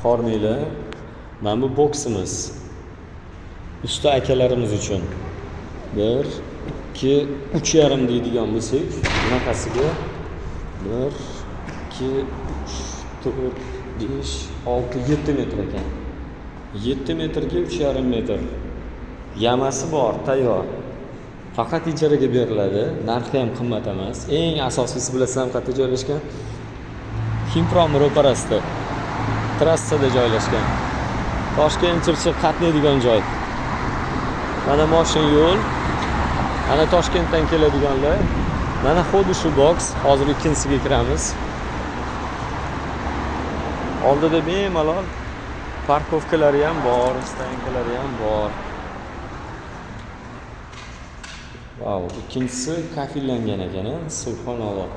Hormanglar. Mana bu boksimiz. Usta akalarimiz uchun. 1, 2, 3,5 deydigan bo'lsak, bunaqasiga 1, 2, 3, 4, 5, 6, 7 metr ekan. 7 metrga 3,5 metr. Яма si bor, tayyor. Faqat ijaraga beriladi, narxi ham qimmat emas. Eng asosiysi, bilasizlar, qayerda joylashgan? Ximpromni ro'parasida. Trassada joylashgan. Toshkent Chirchiq qatnaydigan joy. Mana moshin yo'l. Mana Toshkentdan keladiganlar. Mana xuddi shu boks. Hozir ikkinchisiga kiramiz. Oldida bemalol парковка lari ham bor, стоянка lari ham bor. Vau, ikkinchisi kafellangan ekan, a? Subhanalloh.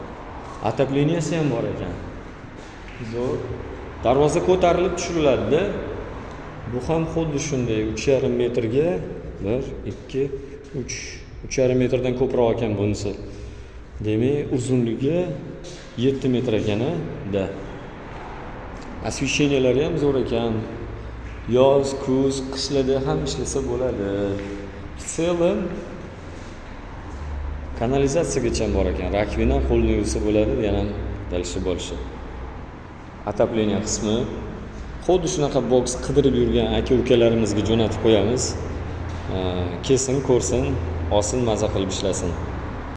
Отопление si ham bor ekan. Zo'r. Darvoza ko'tarilib tushiriladi-da. Bu ham xuddi shunday 3,5 metrga 1, 2, 3, 3,5 metrdan ko'proq ekan bunisi. Demak, uzunligi 7 metr ekan, a? Да. Освещение lari ham zo'r ekan. Yoz, kuz, qishlarda ham ishlasa bo'ladi. В целом kanalizatsiyagacha bor ekan. Раковина, qo'lni yuvsa bo'ladi, yana дальше больше. Отопление qismi. Xuddi shunaqa boks qidirib yurgan aka ukalarimizga jo'natib qo'yamiz. Kelsin, ko'rsin, olsin, maza qilib ishlasin.